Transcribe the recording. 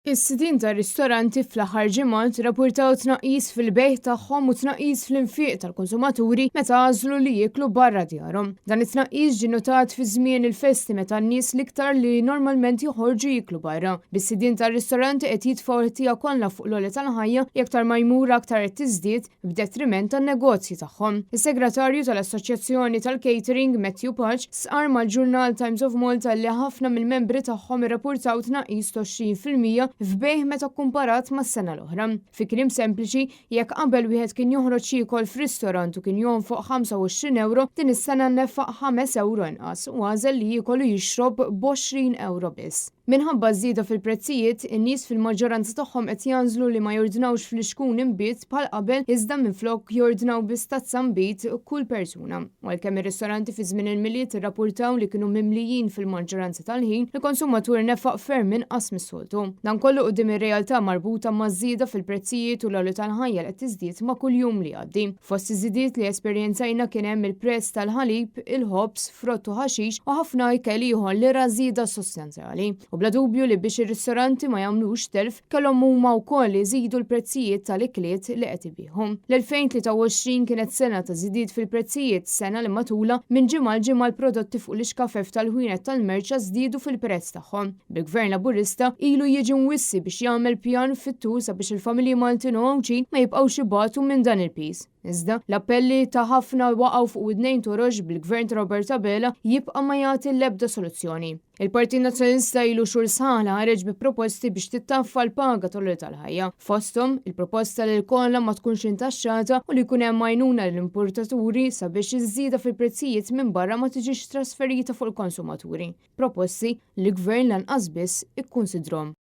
Is-sidien tar-ristoranti fl-aħħar ġimgħat rapportaw tnaqqis fil-bejgħ tagħhom u tnaqqis fl-infiq tal-konsumaturi meta għażlu li jieklu barra djarhom. Dan it-tnaqqis ġie notat fi żmien il-festi meta n-nies l-iktar li normalment joħorġu jieklu barra. Bis-sidien tar-ristoranti qed jitfgħu l-ħtija kollha fuq l-għoli tal-ħajja li aktar ma jmur aktar qed tiżdied b'detriment tan-negozji tagħhom. Is-Segretarju tal-Assoċjazzjoni tal-Catering, Matthew Pace, stqarr mal-ġurnal Times of Malta li ħafna mill-membri tagħhom irrapurtaw tnaqqis ta' 20% f'bejgħ meta kkumparat mas-sena l-oħra. Fi kliem sempliċi, jekk qabel wieħed kien joħroġ jiekol f'ristorant u kien jonfoq 25 ewro, din is-sena nefaq 5 ewro inqas u għażel li jiekol u jixrob b'20 ewro biss. Minħabba ż-żieda fil-prezzijiet, in-nies fil-maġġoranza tagħhom qed jagħżlu li ma jordnawx flixkun inbid bħal qabel iżda minflok jordnaw biss tazza nbid kull persuna. U għalkemm ir-ristoranti fi żmien il-Milied irrapurtaw li kienu mimlijin fil-maġġoranza tal-ħin, il-konsumatur nefaq ferm inqas mis-soltu. Dan kollu quddiem ir-realtà marbuta maż-żieda fil-prezzijiet u l-għoli tal-ħajja li qed tiżdied ma' kull jum li jgħaddi. Fost iż-żidiet li esperjenzajna kien hemm il-prezz tal-ħalib, il-ħobż, frott u ħaxix u ħafna ikel ieħor li ra żieda sostanzjali. U bla dubju li biex ir-ristoranti ma jagħmlux telf, kellhom huma wkoll iżidu l-prezzijiet tal-ikliet li qed ibigħu. L-2023 kienet sena ta' żidiet fil-prezzijiet, sena li matulha minn ġimgħa għal ġimgħa l-prodotti fuq l-ixkafef tal-ħwienet tal-merċa żdiedu fil-prezz tagħhom. Bil-Gvern Laburista ilu jiġi mwissi biex jagħmel pjan fit-tul sabiex il-familji Maltin u Għawdxin ma jibqgħux ibatu minn dan il-piż. Iżda, l-appelli ta' ħafna waqgħu fuq widnejn torox bil-Gvern ta' Robert Abela jibqa' ma jagħti l-ebda soluzzjoni. Il-Partit Nazzjonalista ilu xhur sħaħ li ħareġ bi proposti biex tittaffa l-paga tal-għoli tal-ħajja. Fosthom, il-proposta li l-kola ma tkunx intaxxata u li jkun hemm għajnuna lill-importaturi sabiex iż-żieda fil-prezzijiet minn barra ma tiġix trasferita fuq il-konsumaturi. Proposti li l-Gvern lanqas biss ikkunsidrhom.